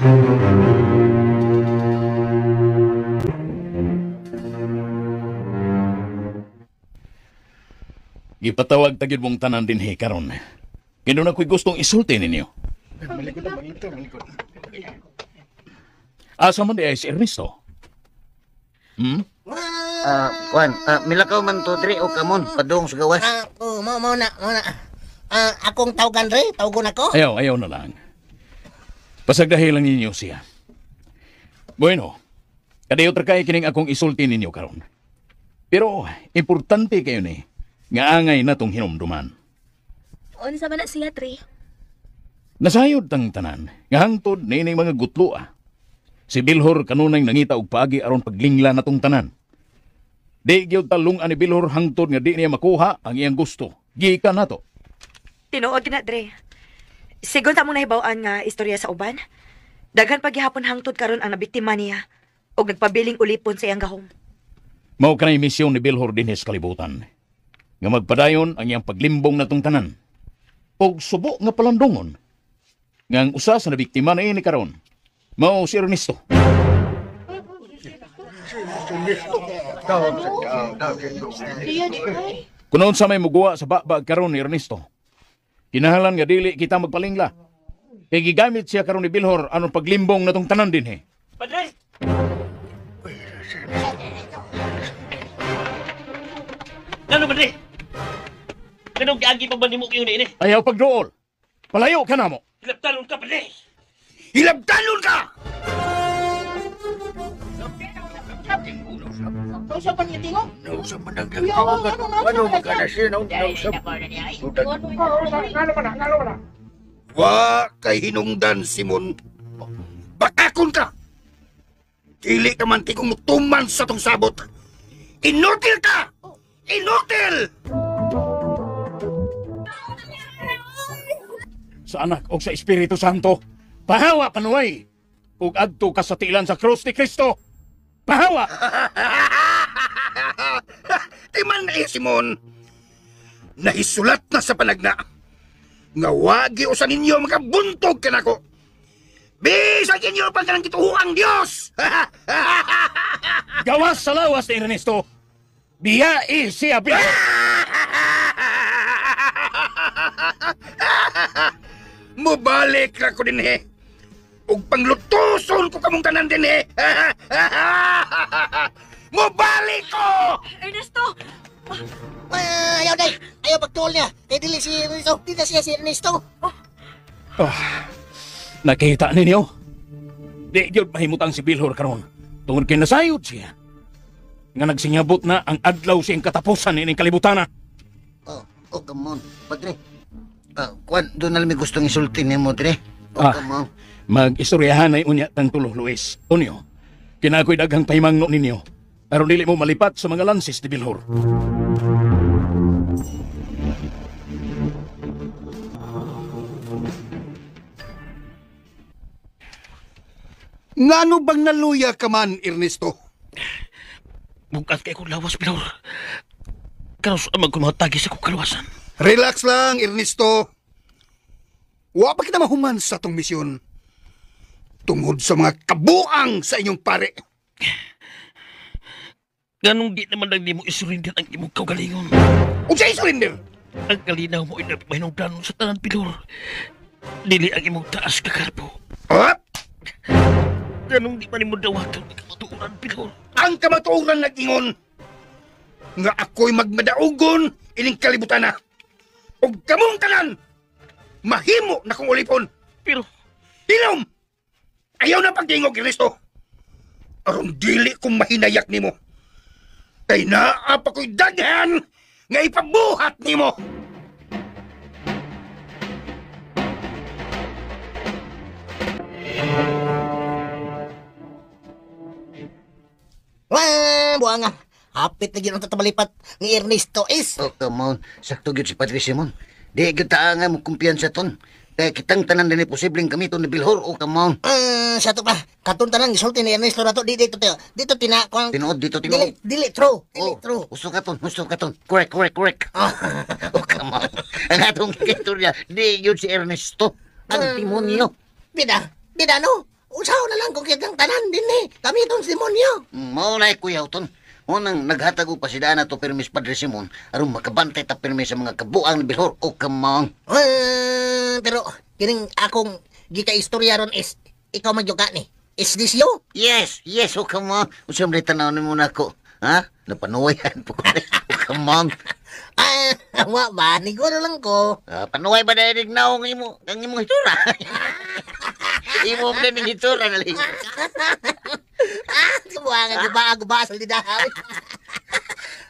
Gipatawag tagid mong tanan dinhi karon. Kaya na ko'y gustong isulti ninyo. Asa man di ay si Ernesto? Hmm? Kuan, milakaw man to dre o kamon padung sa gawas. Oh, mao mao na, mao na. Akong tawagan dre, tawagon ako. Ayaw, ayaw na lang. Pasagdahi lang ninyo siya. Bueno, kadayo tra kay kining akong isulti ninyo karon. Pero importante kayo ni nga angay na tong hinumduman. Unsa man na siya, Tre? Nasayod tang tanan, nga hangtod nining mga gutloa. Si Bilhor kanunay nangita og paagi aron paglingla natong tanan. Di gyud talungan ni Bilhor hangtod nga di niya makuha ang iyang gusto. Gikan nato. Tinuod na, Dre. Sigon ta mong nahibaw-an nga istorya sa uban. Daghan paghihapon hangtod karon ang nabiktima niya og nagpabiling ulipon sa iyang gahom. Mao kanay misyon ni Bilhor dinhi sa kalibutan. Nga magpadayon ang iyang paglimbong natong tanan. Og subo nga palandongon. Nga ang usa sa nabiktima na ini karon, mao si Ernesto. Kuno unsa may muguwa sa baba karon ni Ernesto, kinahanglan nga dili kita magpalingla. Kay gigamit siya karon ni Bilhor aron paglimbong natong tanan dinhi. Padre! Ano ba, Dre? Ganong giagi pa ba nimo kayo ni ini? Ayaw pagduol. Palayo ka na mo. Hilabtanon ka, Padre! Hilabtanon ka! Wa kay hinungdan, Simon. Bakakon ka! Dili ka man tigong mutuman sa tong sabot. Inutil ka! Inutil! Sa anak o sa Espiritu Santo, pahawa panuay! Ug adto ka sa tiilan sa krus ni Kristo! Pahawa! Timan na eh, Simon. Nahisulat na sa panagna. Nga wagi usa ninyo makabuntog kanako. Bisag inyo pang kanang gituhuang Dios. Gawas sa lawas ni Ernesto. Biyae siya, biyae. Mubalik ra ko dinhi. Ug panglutuson ko kamong tanan dinhi. Mubalik ko! Ernesto! Ayaw day. Ayaw pagtuol niya. Kay dili si Ernesto. Di na siya si Ernesto. Oh, nakita ninyo? Di gyud mahimutang si Bilhor karon. Tungod kay nasayod siya. Nga nagsingabot na ang adlaw siyang katapusan ining kalibutana. Oh, oh, come on, Padre. Kuan, doon na lang may gustong isulti nimo, Dre. Oh, come on. Mag-istoryahan ay unya tang tulo, Luis. Tonyo, kinakoy daghang pahimangno ninyo. Aron dili mo malipat sa mga lansis ni Bilhor. Ngano bang naluya ka man, Ernesto? Bugat kay kong lawas, Bilhor. Karos ang magkumatagi sa kong kaluwasan. Relax lang, Ernesto. Wa pa kita mahuman sa atong misyon. Tungod sa mga kabuang sa inyong pare. Ganong di naman lang di mo isurrender ang imong kaugalingon. Unsa isurrender? Ang kalinaw mo ay mahinungdanon sa tanan, Bilhor. Dili ang imong taas kakarbo. Ha? Ganong di man imo dawaton ang kamatuoran, Bilhor. Ang kamatuoran nag-ingon nga ako'y magmadaugon ining kalibutan na. Ug kamong tanan, mahimo na kong ulipon. Pero, Hilom! Ayaw na pagtingog, Ernesto. Aron dili kong mahinayak nimo. Kay naa pa ko'y daghan nga ipabuhat nimo. Wah, buanga. Hapit na gyud ang tatabalipat ni Ernesto is. Oh, come on. Sakto gyud si Padre Simon. Di gyud ta nga mo kumpiyansa ton. Kaya kitang tanan din posibleng gamiton ni Bilhor. Oh, come on. Sa to pa. Katong tanan gisulti ni Ernesto na to di dito dito. Dito tina kuang Tinuod dito tinuod. Dili, dili true. Dili Oh, true. Gusto ka ton, gusto ka ton. Correct, correct, correct. Oh, come on. Ang atong istorya, di yun si Ernesto. Ang demonyo. Bida, bida no. Usaw na lang kung kitang tanan din eh. Gamiton si demonyo. Mao na kuyaw ton. Unang naghatag og pasidaan na to permis Padre Simon aron makabantay ta permis sa mga kabuang ni Bilhor. Oh, come on. Pero kining akong gika-istorya ron is ikaw man ka ni. Is this you? Yes, yes, oh come on. Unsa man tanaw nimo nako? Ha? Napanuwayan po ko. Oh, come on. Ah, wa ba? Niguro lang ko. Ah, panuway ba dahil naong imo ang imong hitsura? Imo ba ning hitsura nali? Ah, kabuangan guba guba sa lidahaw.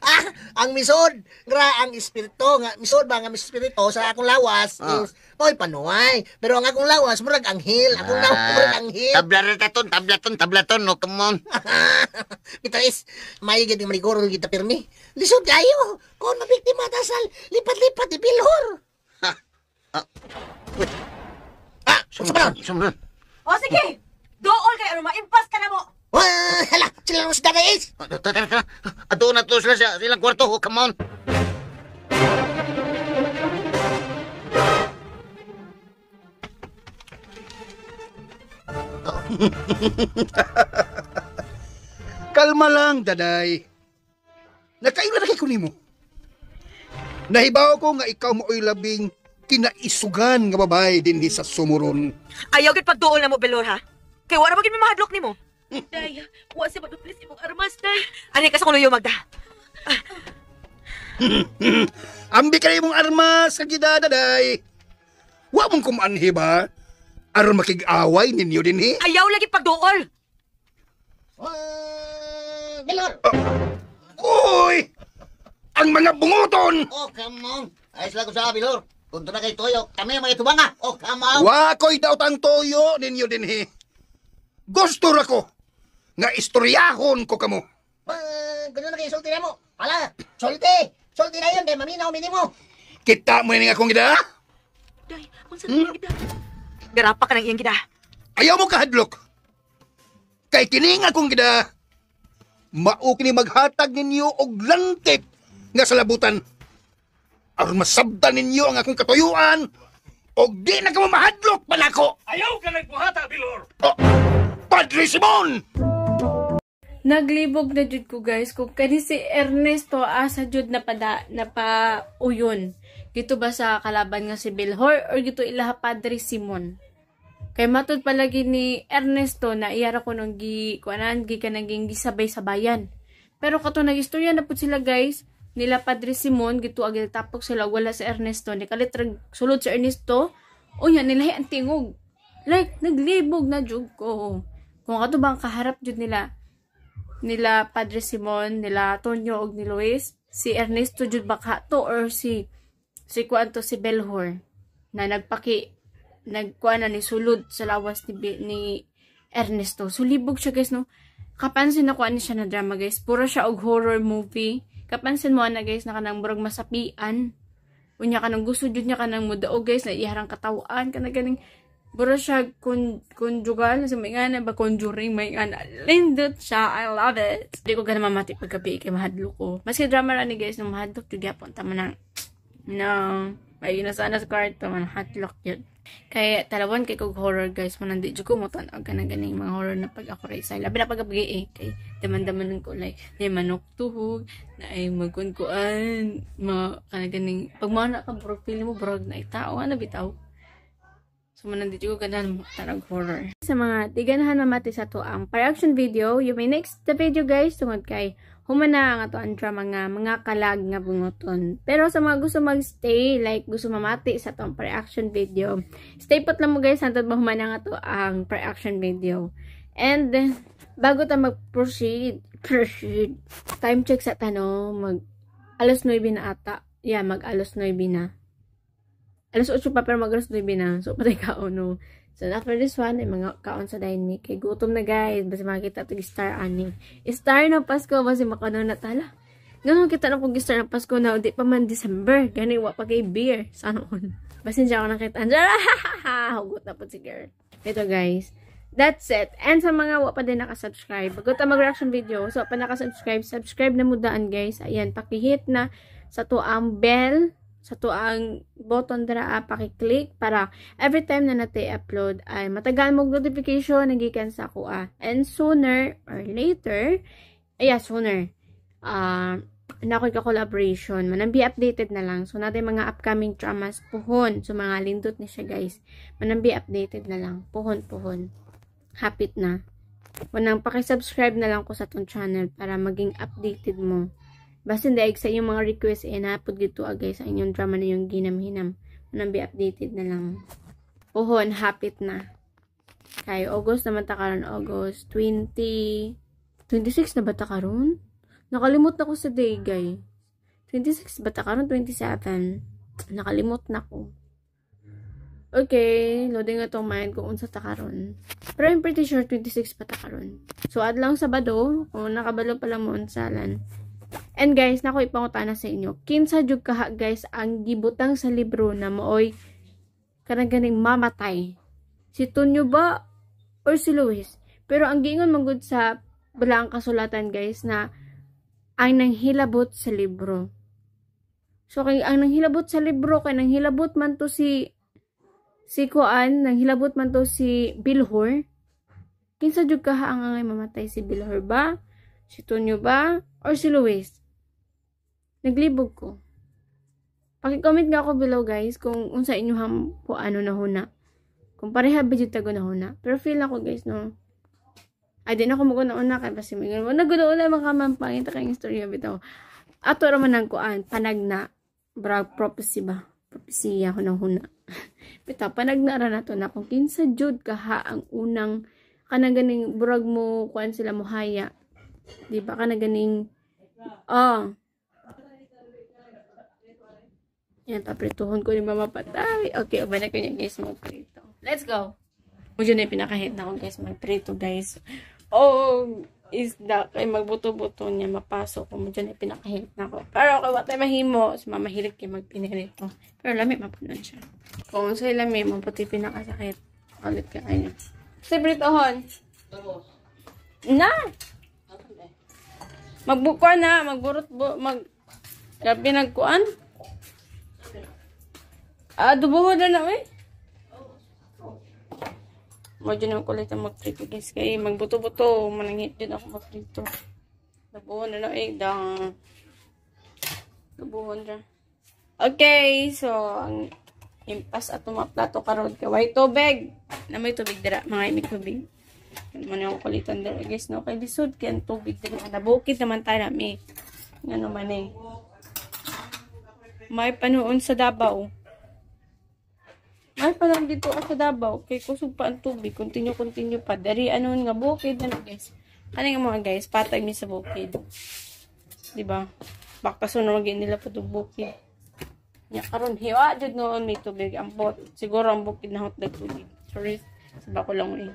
Ah, ang misod, gra ang espiritu nga misod ba nga espiritu sa akong lawas is oy panuay. Pero ang akong lawas murag anghel, akong lawas murag anghel. Tabla ra ta ton, tabla ton, tabla ton, no, come on. Ito is may gid maniguro gid ta pirmi. Lisod kayo. Kon mabiktima tasal lipat-lipat di Bilhor. Wait. Ah, unsa ba? Sumran. O sige, dool kay aron maimpas ka na mo. Wah, hala, sila lang sa Daday is. Tara, tara, tara. Ato na to sila sa silang kwarto. Oh, come on. Kalma lang, daday. Nakaila na kay kunimo. Nahibaw ko nga ikaw mo oy labing kinaisugan nga babae dinhi sa sumuron. Ayaw gid pagduol na mo, Belor, ha? Kay wala ba gid may mahadlok nimo? Day, wa siya maduplis imong armas, day. Ani ka sa kuluyo, Magda. Ambi ka imong armas kagida, daday. Wa mong kumanhi ba? Aron makig-away ninyo dinhi? Ayaw lagi pagduol. Belor. Uy! Ang mga bunguton! Oh, come on. Ayos lang ko sa Bilhor. Kung na kay Toyo, kami ang mga tubanga. Oh, come on. Wa ko'y daot ang toyo ninyo dinhi. Gusto ra ko nga istoryahon ko kamo. Ganun na kayo sulti na mo. Hala, sulti. Sulti na yun, kay maminaw minimo. Kita mo ini akong gida? Day, unsa hmm? Gida? Garapa ka ng iyang gida. Ayaw mo kahadlok. Kay kini nga akong gida, mao kini maghatag ninyo og langkit nga salabutan. Aron masabtan ninyo ang akong katuyuan og di na kamo mahadlok pa nako. Ayaw ka nagbuhata, Bilhor! Oh, Padre Simon! Naglibog na jud ko guys kung kani si Ernesto asa jud na pada na uyon. Gito ba sa kalaban nga si Bilhor or gito ilaha Padre Simon? Kay matud palagi ni Ernesto na iyara ko nung gi kuanan gi kanang gisabay-sabayan. Pero kato nagistorya na pud sila guys nila Padre Simon gito agil tapok sila wala si Ernesto ni kalit rag sulod si Ernesto unya nilahi ang tingog. Like naglibog na jud ko. Kung kato bang kaharap jud nila Padre Simon, nila Tonyo og ni Luis, si Ernesto jud baka to or si kuan to si Belhor na nagkuan na ni sulod sa lawas ni Ernesto. So libog siya guys no. Kapansin na kuan siya na drama guys. Puro siya og horror movie. Kapansin mo na guys na kanang murag masapian. Unya kanang gusto jud niya kanang mudaog guys na iharang katawan kana ganing Buro siya conjugal, sa may nga ba conjuring, may nga lindot siya. I love it. Di ko gana mamati paggabi kay mahadlok ko. Maski drama ra ni guys, no mahadlok jud gyapon tama na. No, may na sana sa kwarto man hadlok yun. Kaya talawan kay kog horror guys, man di jud ko mo tan-aw ka na ganing mga horror na pag ako ra isa. Labi na pag gabi eh kay daman-damanon ko like may manok tuhog na ay magkunkuan mga kana ganing pag mga na ka burog feeling mo burog na tao ana bitaw. So, man nandito ko ganahan tanag horror. Sa mga di ganahan mamati sa to ang reaction video, you may next the video guys, tungod kay humana ang ato ang drama nga mga kalag nga bungoton. Pero sa mga gusto magstay, like gusto mamati sa atong reaction video, stay put lang mo guys hantod mahumana ang ato ang reaction video. And bago ta mag-proceed, proceed, time check sa tano, mag alas 9 na ata. Yeah, mag alas 9 na. Alas 8 pa pero mag alas 9 na. So, patay kaon, no. So, after this one, ay mga kaon sa dining. Kay gutom na, guys. Basta makita ito star ani. Star na Pasko, basta makano na tala. Ganun kita na kung star na Pasko na, di pa man December. Gani, wa pa kay beer. Sana on. Basta hindi ako nakita. Hugot na po si girl. Ito, guys. That's it. And sa mga wa pa din nakasubscribe, bago ta mag-reaction video, so pa nakasubscribe, subscribe na mo daan, guys. Ayan, pakihit na sa to ang bell, sa to ang button dira, paki-click para every time na nate upload ay matagaan mo notification nagikan sa ako ah. And sooner or later, ay yeah, sooner na ako'y ka-collaboration, manang be updated na lang. So, natin mga upcoming dramas, puhon. So, mga lindot ni siya, guys. Manang be updated na lang. Puhon, puhon. Hapit na. Manang paki-subscribe na lang ko sa tong channel para maging updated mo. Basta hindi sa inyong mga request, eh, napod gito ah, guys, sa inyong drama na yung ginam-hinam. Manang be updated na lang. Puhon, hapit na. Kay August naman ta karon, August 20, 26 na ba ta karon? Nakalimot na ko sa day, guys. 26 ba ta karon? 27. Nakalimot na ko. Okay, loading itong mind kung unsa ta karon. Pero I'm pretty sure 26 pa ta karon. So, adlaw Sabado, kung nakabalo pa lang mo unsalan. And guys, nako ipangutana sa inyo. Kinsa jud kaha guys ang gibutang sa libro na maoy kanang ganing mamatay? Si Tonyo ba or si Luis? Pero ang giingon man gud sa balaang kasulatan guys na ang nanghilabot sa libro. So kay ang nanghilabot sa libro kay nanghilabot man to si kuan, nanghilabot man to si Bilhor. Kinsa jud kaha ang angay mamatay, si Bilhor ba? Si Tonyo ba? Or si Luis? Naglibog ko. Paki-comment nga ako below guys kung unsa inyo po ano na huna. Kung pareha ba jud tago na huna. Pero feel ako guys no. Ay di na ako maguna-una kay basi mingon mo naguna-una man ka man pangita kay istorya bitaw. Ato ra man ang kuan panagna brag prophecy ba? Propesya ko na huna. Bitaw panagna ra nato na kung kinsa jud kaha ang unang kanang ganing burag mo kuan sila mo haya. Di ba kana ganing ah yan, paprituhon ko ni Mama Patay. Okay, uban na ko niya guys magprito. Let's go! Medyo na yung pinakahit na ko guys magprito guys. Oh, isda kay magbuto-buto niya mapasok ko. Medyo na yung pinakahit na ko. Pero okay, watay mahimo. Si Mama hilig kay magpinirito. Pero lami mapunon siya. Kung sa'yo lami, maputi pinakasakit. Ulit ka kayo. Sa pritohon. Na! Magbukuan na, magburot bu, mag grabe nagkuan. Ah, dubuho na na eh. Medyo na kulit ang magprito guys kay magbuto-buto, manangit din ako magprito. Dubuho na na eh, dang. Dubuho na. Okay, so ang impas ato mga plato karon kay way tubig. Na may tubig dira, mga imig tubig. Ano man yung kulitan dira guys no kay lisod kay ang tubig dira. Nabukid naman tayo nami. Ngano man eh. May panuon sa Davao. May panuon dito sa Davao kay kusog pa ang tubig, continue continue pa. Dari ano nga bukid na guys. Kani nga mga guys, patag mi sa bukid. Di ba? Baka sunod nila pa tong bukid. Nya karon hiwa jud noon may tubig ang bot. Siguro ang bukid na hotdog tubig. Sorry, sa ko lang eh.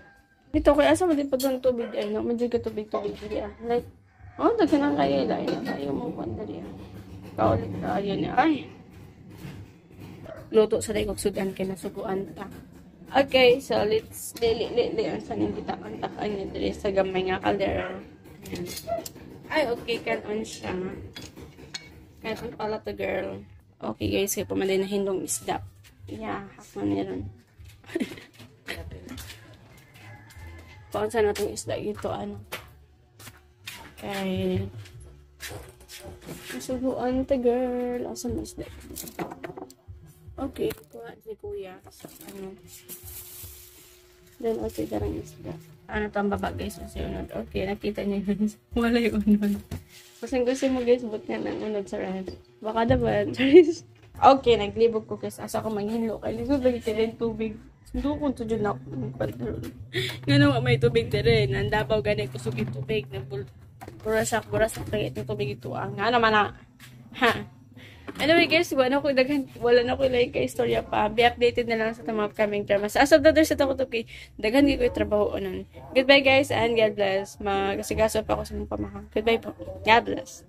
Dito kay asa man din pa doon tubig ay no, medyo ka tubig tubig diri ah. Like oh, daghan ang kayo lain na kayo mo kuan diri ah. Kaulit ka ayun ay. Luto sa dayog sudan kay nasuguan ta. Okay, so let's lili li li ang sa ning gitakon-takan niya diri sa gamay nga kaldero. Ayan. Ay, okay, kanon siya. Kanon pala to, girl. Okay guys, kaya pumanday na hindong isda. Yeah, half man meron. Paunsa na itong isda ito, ano. Kay masuguan ta, girl. Asa mo isda? Okay, kuha si kuya. So, ano. Then, okay, darang isda. Ano to ang baba, guys? Kasi unod. Okay, nakita niyo yun. Wala yung unod. Kasi gusto mo, guys, but nga ng unod sa ref. Baka dapat. Charis. Okay, naglibog ko, guys. Asa ko manghinlo. Kay lisod lagi kay tubig. Sundo ko to dyan ako. Nga naman may tubig dire. Nandabaw gani kusog yung tubig. Nagbul burasak, burasak kay itong tubig ito. Ah, nga naman na. Ha. Anyway guys, wala na ko daghan, wala na ko like kay istorya pa. Be updated na lang sa mga upcoming dramas. As of the sa ako to kay daghan gyud ko trabaho onon. Goodbye guys and God bless. Magasigaso pa ako sa mga pamahang. Goodbye po. God bless.